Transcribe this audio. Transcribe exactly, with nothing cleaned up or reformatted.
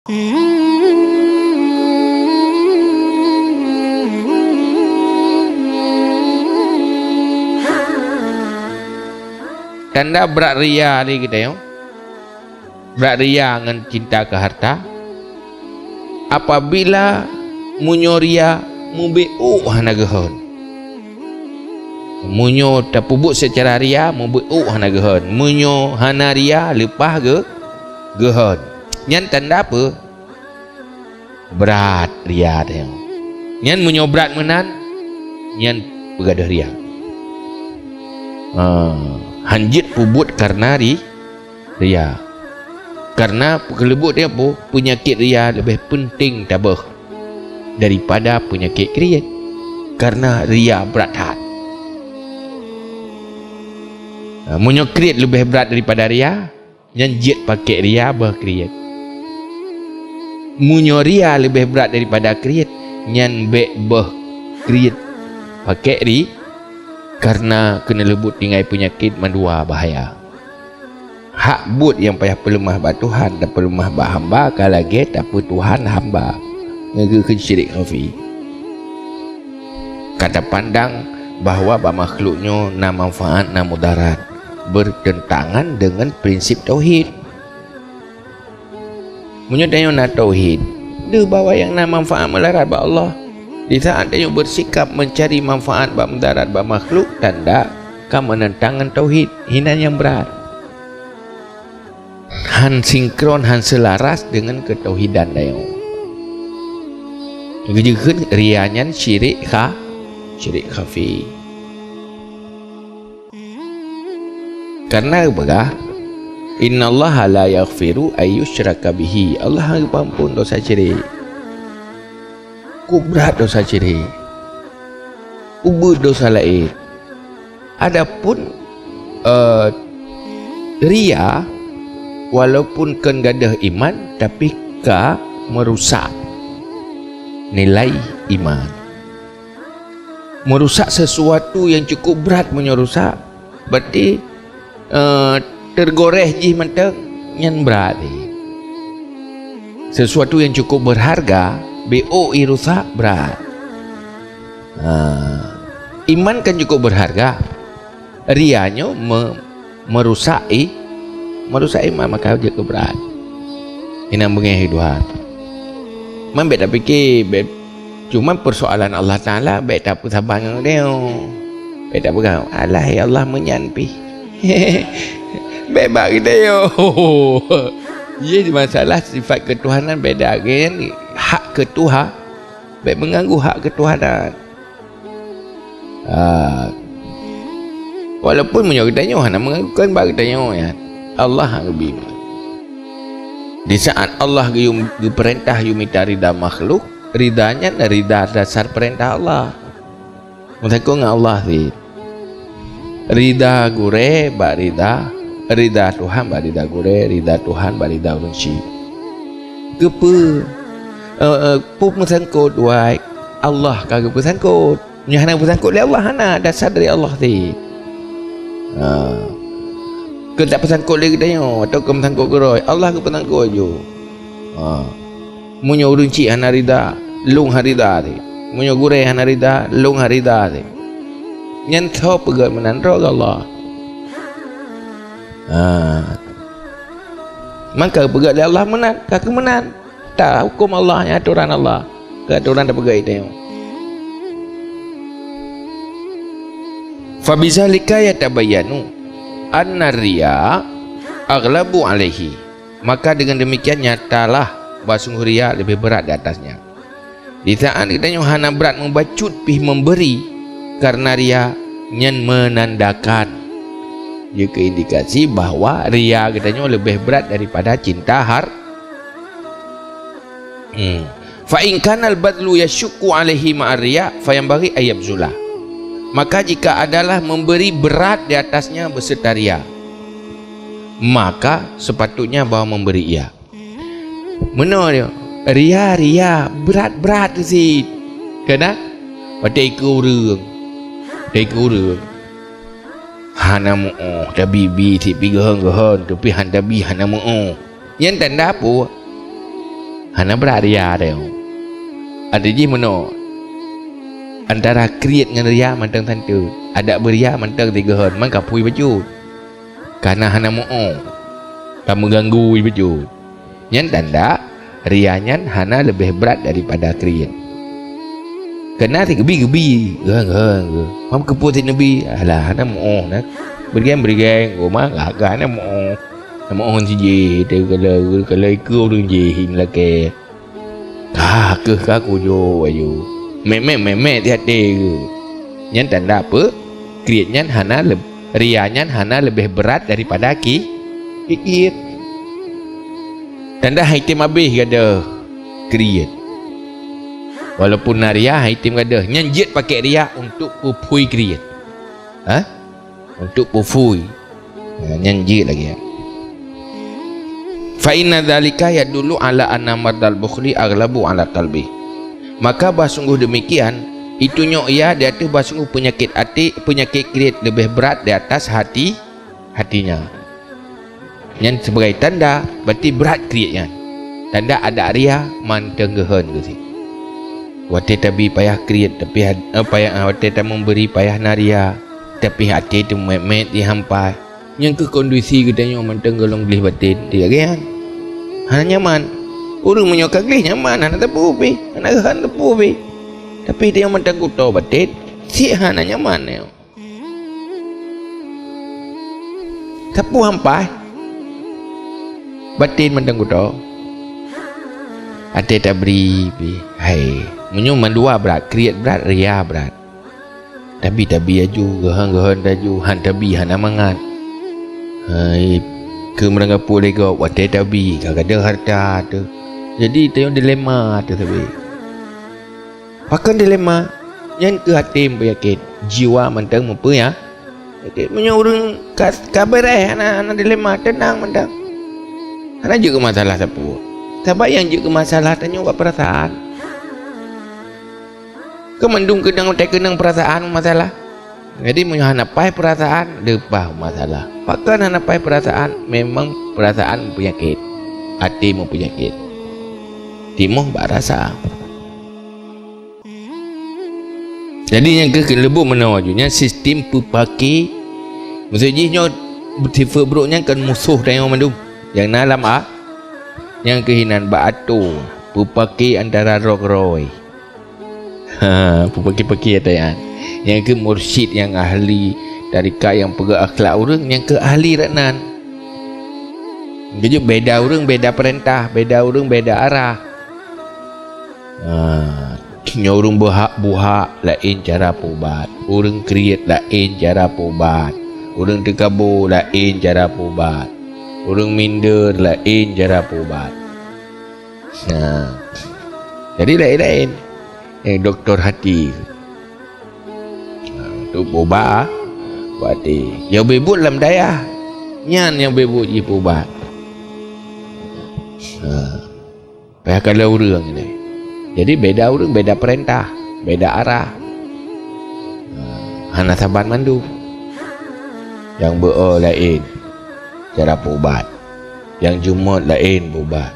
Tanda brat ria di geutanyoe, brat ria ngon cinta keu harta. Apabila meunyoe ria, mubiôk hana geuhon. Meunyoe tapeubuet seucara ria, mubiôk hana geuhon. Meunyoe hana ria, leupah geu-, geuhon. Nyan tanda peue? Brat ria tanyoe. Nyan meunyoe brat meunan, nyan peugadôh ria. Ha, hanjeuet peubuet kareuna ri-, ria. Kareuna peukeuleubuet tanyoe peue, peunyakét ria leubeh peunteng tabôh daripada peunyakét kriet. Kareuna ria brat that. Ha, meunyoe kriet leubeh brat daripada ria, nyan jeuet pakék ria bôh kriet. Meunyoe ria leubeh brat daripada kriet, nyan bék bôh kriet pakék ri-, kareuna keuneuleubuet tinggai peunyakét mandua bahaya. Hak buet nyang payah peuleumah bak Tuhan dan peuleumah bak hamba ka lagée tapeutuhan hamba, ngeugeukeuen syirik khafi. Ka tapandang bahwa bak makhlok nyoe na manfaat, na mudarat, bertentangan dengan prinsip tauhid. Meunyoe tanyoe na tauhid, deuh bahwa nyang na manfaat mudarat bak Allah. Di saat tanyoe bersikap mencari manfaat bak mudarat bak makhlok, tanda ka menentang ngon tauhid, hinan nyang brat. Han sinkron, han seularas deungon keutauhidan tanyoe. Geujeuheun ria nyan syirik kha-, syirik khafi. Kareuna geupeugah, "Innallaha la yaghfiru ayyusyraka bihi." Allah hana geupeuampon desya syirik. Kubrat desya syirik. Ubeuet desya laén. Adapun, eh, ria, walaupun kon gadôh iman, tapi ka meurusak nilai iman. Meurusak sesuatu nyang cukup brat meunyoe rusak, berarti, eh, teugoréh jih mantong, nyan brat jih. Sesuatu nyang cukup berharga, biôk i rusak, brat. Ha, iman kan cukup berharga. Ria nyoe me-, meurusak i-, meurusak iman, maka jeuet keu brat. Inan beungéh i Tuhan. Man bék tapike, bék, cuma peusoalan Allah Taala bék tapeusaban ngon geutanyoe. Bék tapeugah, "Alah, ya Allah, meunyan pih." Bék bak geutanyoe. Ié masalah sifat keutuhanan beda ngon hak keutuha. Bék meuganggu hak keutuhanan. Ah, walaupun meunyoe geutanyoe hana meuganggu, kon bak geutanyoe nyan, Allah nyang geubri. Di saat Allah geuyue-, geupeurintah yue mita rida makhlok, rida nyan rida dasar peurintah Allah. Meusakoe ngon Allah cit. Rida gurée bak rida, rida Tuhan bak rida gurée, rida Tuhan bak rida ureuëng chik. Keupeue, eh, eh, peue meusangkot, wai? Allah ka geupeusangkot. Nyoe hana geupeusankot lé Allah, hana, dasar dari Allah cit. Ha. Kon tapeusankot lé geutanyoe, atawa kon meusankot keudroe, Allah geupeusankot ju. Ha. Meunyoe ureuëng chik hana rida, lôn hana rida cit. Meunyoe gurée hana rida, lôn hana rida cit. Nyan soe peugét meunan? Droe Allah. Ha. Maka peugét lé Allah meunan, ka keuh meunan. Ta huköm Allah nyan, atoran Allah, keu atoran tapeugah tanyoe. Fabizalika yatabayyanu anna riya aghlabu alaihi. Maka dengan demikian nyatalah bahwa sungguh ria lebih berat di atasnya. Di saat geutanyoe hana brat mubacut pih memberi karena ria, nyan menandakan, jeuet keu indikasi bahwa ria geutanyoe leubeh brat daripada cinta har-, Hmm. Fa in kana al-badlu yasyukku alaihi ma'ar riya, fa yanbaghi an yabzula. Maka jika adalah memberi berat di atasnya beserta ria, maka sepatutnya bahwa memberi ia. Meunoe dia, ria-ria, brat-brat cit. Keunan, watée ikeu ureuëng, watée ikeu ureuëng, hana meuoh, tabi-bi cit pih geuhon-geuhon, tapi han tabi hana meuoh. Nyan tanda peue? Hana brat ria teuh. Adak jih meunoe, antara kriet ngon ria mantong santeut. Adak beuria mantong sigohlom, man ka phui bacut. Kana hana meu'oh, ka meuganggu bacut. Nyan tanda ria nyan hana leubeh brat daripada kriet. Keunan sigeubi-geubi, geuh, geuh, geuh. Mam keupeue si neubi, alah, hana meu'oh na. Beurigeng-beurigeng, goma gagah hana meu'oh. Hana meu'oh sijih, teuh kalau, kalau ikeu ureueng jih meulakée. Ka keuh ka kujok aju. Mèk-mèk, mèk-mèk di até geuh. Nyan tanda peue? Kriet nyan hana leb-, ria nyan hana leubeh brat daripada ki-, kriet. Tanda han item abéh gadoh kriet. Walaupun na ria, han item gadoh. Nyan jeuet pakék ria untuk peuphui kriet. Hah? Untuk peuphui. Ha, nyan jeuet lagée nyan. Fa inna dzalika yadullu ala anna mardal bukhli aghlabu ala qalbi. Maka bah sungguh demikian, itunyok ia di ateueh bah sungguh peunyakét até, peunyakét kriet leubeh brat di atas hati, hatinya. Nyan sibagai tanda, berarti brat kriet nyan. Tanda adak ria mantong geuhon geuh sit. Watée tabi payah kriet, tapi had-, eh, payah, watée tameubri payah na ria, tapi até teumèt-mèt di hampai. Nyan keuh kondisi geutanyoe mantong gohlom gleh batén, di lagée nyan. Hana nyaman. Ureueng meunyoe ka gleh nyaman, hana teupeu pih, hana geuhon teupeu pih. Tapi tanyoe mantong kuto batén, sit hana nyaman nyoe. Sapeue hampai? Batén mantong kuto. Até tabri pih. Hai, meunyoe mandua brat, kriet brat, ria brat. Tabi-tabi aju, geuhon-geuhon aju, han tabi hana mangat. Hai, keu meurangkapeue lé gob, watée tabi, ka gadoh hareuta teuh. Jadi, tanyoe dilema teuh sabe. Pakon dilema? Nyan keuh até meupeunyakét, jiwa mantong meupeunya-, meunyoe ureueng ka, ka beureh, hana, hana dilema, teunang mantong. Hana jeuet keu masalah sapeue. Sabab nyang jeuet keu masalah tanyoe bak peurasaan. Keu mandum keunong, watée keunong peurasaan masalah. Jadi, meunyoe hana paih peurasaan, leupah masalah. Pakon hana paih peurasaan? Memang peurasaan meupeunyakét. Até meupeunyakét. Timoh bak rasa. Jadi, nyang keuh keuneuleubu meunoe aju, nyan sistem peupake. Maksud jih nyoe, sifeuet brok nyan kon musoh tanyoe mandum. Nyang na lam a-, nyang keuh inan bak atô, peupake antara roh keurôi. Ha, peupake-pake ata nyan. Nyang keuh mursyid nyang ahli tarekat nyang peugah akhlak ureueng, nyang keuh ahli rat nan. Keujeuet beda ureueng, beda peurintah, beda ureueng, beda arah. Ha, nyoe ureueng buhak-buhak laén cara peuubat, ureueng kriet laén cara peuubat, ureueng teukabo laén cara peuubat, ureueng minder laén cara peuubat. Nah, jadi laén-laén. Eh, doktor hati. Nah, tu peuubat, peuubat hati. Nyang beubuet lam dayah, nyan nyang beubuet jipeuubat. Nah. Payah kalon ureueng nyoe. Jadi, beda ureueng, beda peurintah, beda arah. Ha, hana saban mandum. Nyang beu-o laén cara peuubat. Nyang jumôt laén peuubat.